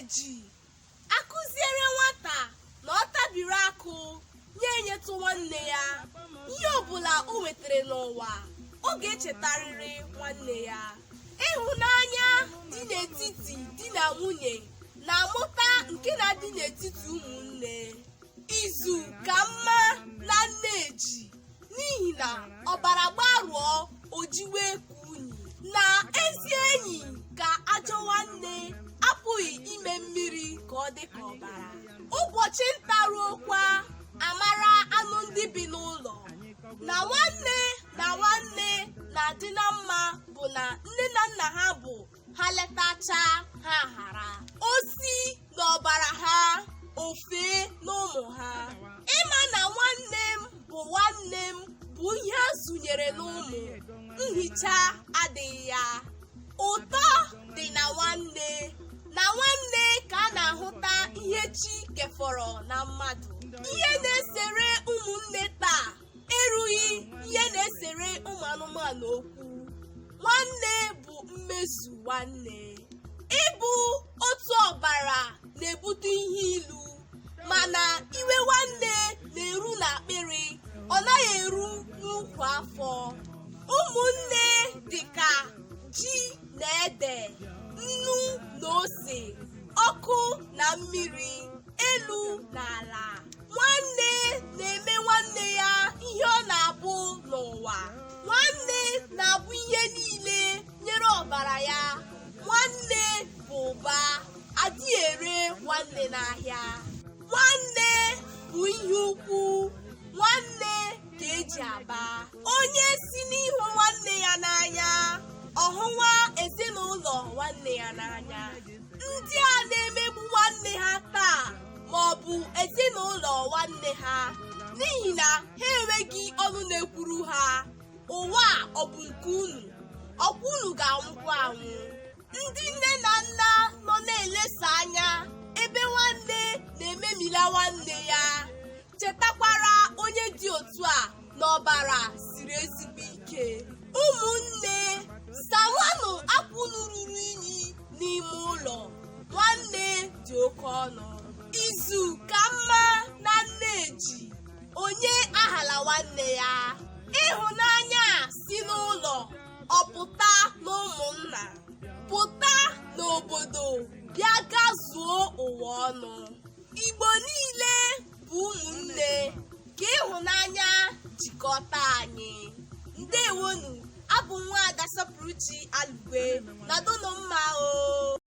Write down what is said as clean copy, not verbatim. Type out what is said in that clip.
Nneji. Akụziere nwata na ọ tabiri akụ ya enyetụ nwanne ya ihe ọbụla o nwetara n'ụwa, ọ ga-echetarịrị nwanne ya. Ịhụnanya dị n'etiti di na nwunye na-amụta nke na-adị n'etiti ụmụnne. Izu ka mma na nneji, n'ihi na ọbara gbarụọ ojiwe ka unyi, na ezi enyi ka ajọ nwanne apụghị ime mmiri ka ọ dị ka ọbara. Ụbọchị nta ruokwa, amara anụ ndị bi n'ụlọ. Na nwanne na nwanne na-adị na mma bụ na nne na nna ha bụ ha letacha ha ghara osi n'ọbara ha ofe n'ụmụ ha. Ịma na nwanne m bụ nwanne m bụ ihe a zụnyere n'ụmụ, nhicha adịghị ya. Ụtọ dị na nwanne na nwanne ka a na-ahụta ihe chi kefọrọ na mmadụ. Ihe na-esere ụmụnne taa erughị ihe na-esere ụmụ anụmanụ okwu. Nwanne bụ mmezu nwanne. Ịbụ otu ọbara na-ebute ihe ilu, mana iwe nwanne na-eru n'akpịrị, ọ naghị eru n'ukwu afọ. Ụmụnne dịka ji na ede, nnu na ose, ọkụ na mmiri, elu na ala. Nwanne na-eme nwanne ya ihe ọ na-abụ n'ụwa. Nwanne na-abụ ihe niile nyere ọbara ya. Nwanne bụ ụba, adịghị ere nwanne n'ahịa. Nwanne bụ ihe ukwu, nwanne ka eji aba. Onye si n'ihu nwanne ya n'anya, ọhụwa ezinụlọ nwanne ya n'anya. Ndị a na-emegbu nwanne ha taa ma ọ bụ ezinụlọ nwanne ha n'ihi na ha enweghị ọnụ na-ekwuru ha, ụwa a ọ bụ nke unu? Ọkwa unu ga-anwụkwa anwụ. Ndị nne na nna nọ na-elesa anya ebe nwanne na-ememila nwanne ya, chetakwara onye dị otu a na ọbara siri ezigbo ike. Ụmụnne, sawanụ akwa unu ruru unyi n'ime ụlọ. Nwanne dị oke ọnụ. Izu ka mma na nneji, onye ahala nwanne ya. Ịhụnanya si n'ụlọ ọpụta n'ụmụnna, pụta n'obodo, bịa gazuo ụwa ọnụ. Igbo niile bụ ụmụnne, ka ịhụnanya jikọta anyị. Ndewonu, abụ m Nwaada Sọpụrụchi Alugwe. Nọdụnụ mma o.